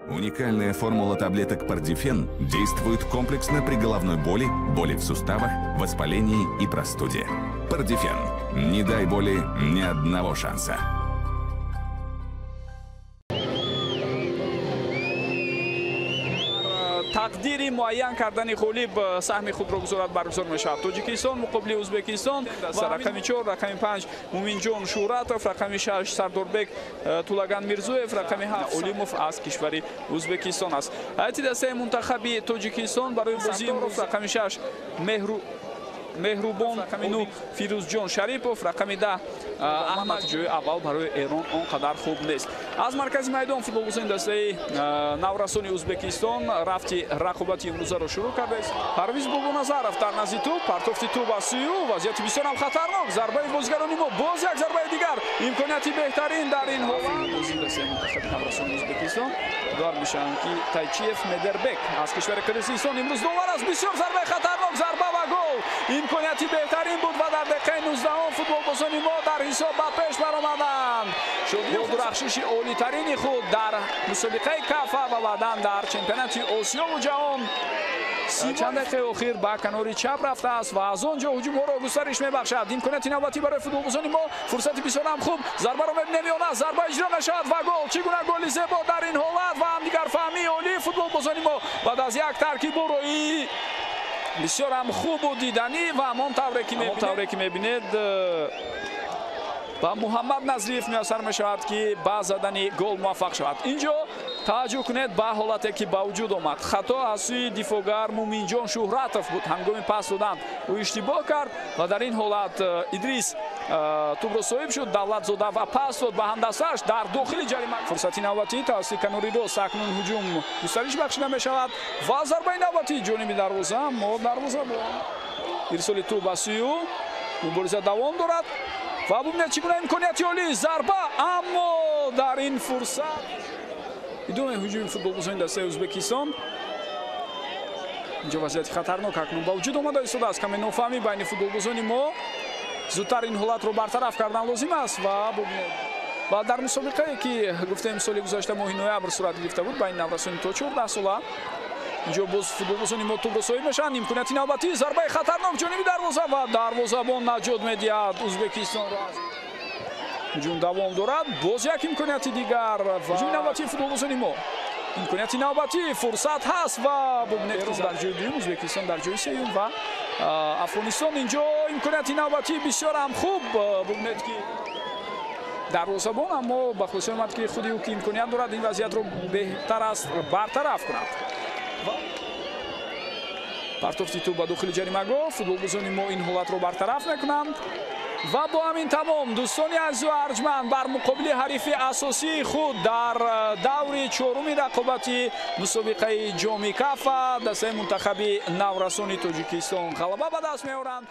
Уникальная формула таблеток Пардифен действует комплексно при головной боли, боли в суставах, воспалении и простуде. Пардифен. Не дай боли ни одного шанса. Тақдири муайян кардани ғолиб саҳми худро гузорад баргузор мешавад. Тоҷикистон муқобили Ӯзбекистон. Рақами 4, рақами 5 Муминҷон Шӯҳратов, рақами 6 Сардорбек Тулаган Мирзоев, рақами 7 Олимов аз кишвари Ӯзбекистон аст. Ҳайати дастаи мунтахаби Тоҷикистон барои бозии имрӯз рақами 6 Меҳрубон, рақами 9 Фирӯзҷон Шарипов, рақами 10 Аҳмад. Ҷои аввал барои Эрон он қадар хуб нест. Аз маркази майдон футболбозони дастаи наврасони Ӯзбекистон рафти рақобати имрӯзаро шурӯъ кардааст. Парвиз Бобоназаров дар назди тӯб, партофти тӯб аз сӯи ӯ, вазъияти бисёр ҳам хатарнок, зарбаи бозигарони мо, боз як зарбаи дигар, имконияти беҳтарин дар ин ҳолат. Бозии дастаи мунтахаби наврасони Ӯзбекистон дор мешаванд, ки Тайчиев Медербек аз кишвари Қирғизистон имрӯз довар аст. Бисёр зарбаи хатарнок, зарба ва гол. Имконияти беҳтарин буд ва дар дақиқаи 19 футболбозони мо дар ҳисоб ба пеш баромаданд. Бо дурахшиши олитарини худ дар мусобиқаи Кафа ва баъдан дар чемпионати Осиёву ҷаҳон чанд дақиқаи охир ба канори чап рафтааст ва аз он ҷо ҳуҷумҳоро густариш мебахшад. Имконияти навбатӣ барои футболбозони мо, фурсати бисёр ҳам хуб, зарбаро мебинем ё на, зарба иҷро мешавад ва гол. Чӣ гуна голи зебо дар ин ҳолат ва ҳамдигарфаҳмии олии футболбозони мо баъд аз як таркибу роӣ бисёр ҳам хубу диданӣ ва ҳамон тавре ки мебинед ба Муҳаммад Назриев муяссар мешавад, ки ба задани гол муваффақ шавад. Инҷо таваҷҷӯҳ кунед ба ҳолате ки ба вуҷуд омад. Хато аз сӯи дифоъгар Муминҷон Шӯҳратов буд. Ҳангоми пас додан ӯ иштибоҳ кард ва дар ин ҳолат Идрис тӯбро соҳиб шуд. Давлатзода ва пас дод ба ҳамдастааш дар дохили ҷарима. Фурсати навбатӣ тавассути канори рост акнун ҳуҷум густариш бахшида мешавад ва зарбаи навбатӣ ҷониби дарвоза, аммо дарвозабон ирсоли тӯб ба сӯи ӯ, мубориза давом дорад ва бубинед чӣ гуна имконияти олӣ, зарба, аммо дар ин фурсат идомаи ҳуҷуми футболбозони дастаи Ӯзбекистон. Инҷо вазъияти хатарнок акнун ба вуҷуд омада истодааст. Каме нофаҳмӣ байни футболбозони мо, зудтар ин ҳолатро бартараф кардан лозим аст ва бубинед ва дар мусобиқае ки гуфтем соли гузашта моҳи ноябр сурат гирифта буд байни наврасони то 14 сола, инҷо боз футболбозони мо тӯбро соҳиб мешаванд. Имконияти навбатӣ, зарбаи хатарнок ҷониби дарвоза ва дарвозабон наҷот медиҳад Ӯзбекистонро. Ҳуҷум давом дорад, боз як имконияти дигар ва ҳуҷуми навбатии футболбозони мо. Имконияти навбатӣ, фурсат ҳаст ва бубинед ки дар ҷои дуюм Ӯзбекистон, дар ҷои сеюм ва Афғонистон. Инҷо имконияти навбатӣ бисёр ҳам хуб, бубинед ки дарвозабон, аммо ба хулоса омад ки худи ӯ ки имконият дорад ин вазъиятро беҳтар аст бартараф кунад. Партофти тӯб ба дохили ҷаримагоҳ, футболбозони мо ин ҳолатро бартараф мекунанд ва бо ҳамин тамом дӯстони азизу арҷманд бар муқобили ҳарифи асосии худ дар даври чоруми рақобати мусобиқаи ҷоми Кафа дастаи мунтахаби наврасони Тоҷикистон ғалаба ба даст меоранд.